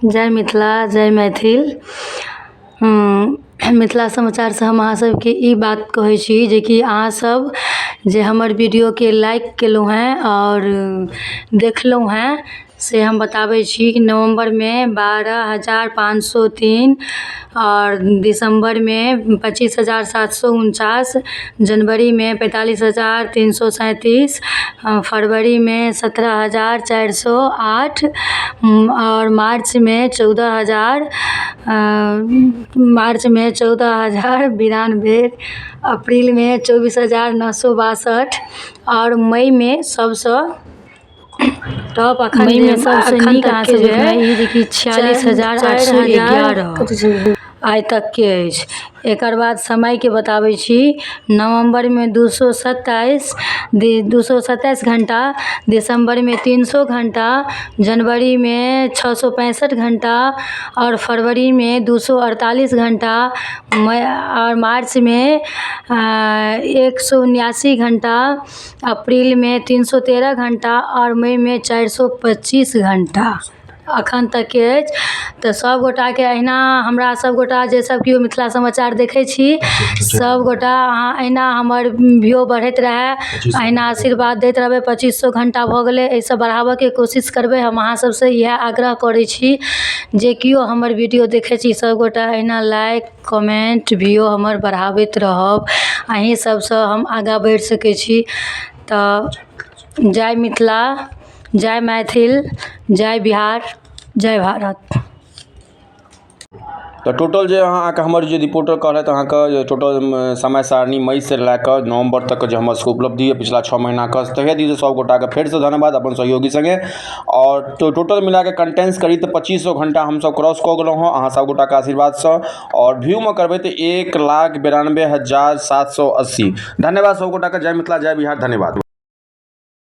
जय मिथिला जय मैथिल। मिथिला समाचारसँ हम अहाँ सबके ई बात कहै छी जेकि अहाँसब जे हमर वीडियोके लाइक केलहुँ हँ आओर देखलहुँ हँ, से हम बताबै छी कि नवम्बरमे 12,503 आओर दिसम्बरमे 25,749, जनवरीमे 45,337, फरवरीमे 17,408 आओर मार्चमे 14,000, मार्चमे 14,092, अप्रीलमे 24,962 आओर मइमे सबसँ टॉप अखन मईमे जे सबसँ एखन नीक तकके अहाँसभ जे देखनाइ अइ ई जेकि चारि छियालिस हजार आठ चारि सए हजार एगारह कथी छै आइ तकके अछि। एकर बाद समयके बताबै छी। नवम्बरमे 227, 227 घण्टा, दिसम्बरमे 300 घण्टा, जनवरीमे 665 घण्टा आओर फरवरीमे 248 घण्टा, मइ आओर मार्चमे 179 घण्टा, अप्रीलमे 313 घण्टा आओर मइमे 425 घण्टा अखन तकके अछि। तऽ सभगोटाके अहिना हमरा सभगोटा जे सभ केओ मिथिला समाचार देखै छी, सभगोटा अहाँ अहिना हमर व्यू बढ़ैत रहै, अहिना आशीर्वाद दैत रहबै। 2500 घण्टा भऽ गेलै, एहिसँ बढ़ाबऽके कोशिश करबै। हम अहाँ सभसँ इएह आग्रह करै छी, जे केओ हमर वीडियो देखै छी सभगोटा अहिना लाइक कमेन्ट व्यू हमर बढ़ाबैत रहब। अहीँ सभसँ हम आगाँ बढ़ि सकै छी। तऽ जय मिथिला, जय मैथिल, जय बिहार, जय भारत। तऽ टोटल जे अहाँके हमर जे रिपोर्टर कहलथि अहाँके जे टोटल समय सारणी मइसँ लए कऽ नवम्बर तक जे हमर सबके उपलब्धि यऽ पिछला 6 महीनाके, तहे दिलसँ सब गोटाके फेरसँ धन्यवाद अपन सहयोगी सङ्गे। आओर टोटल मिलाके कंटेंस करी तऽ 2500 घण्टा हमसब क्रॉस कऽ गेलहुँ हँ अहाँ सब गोटाके आशीर्वादसँ, आओर व्यू मे करबै तऽ 1,92,780। धन्यवाद सब गोटाके। जय मिथिला, जय बिहार, धन्यवाद।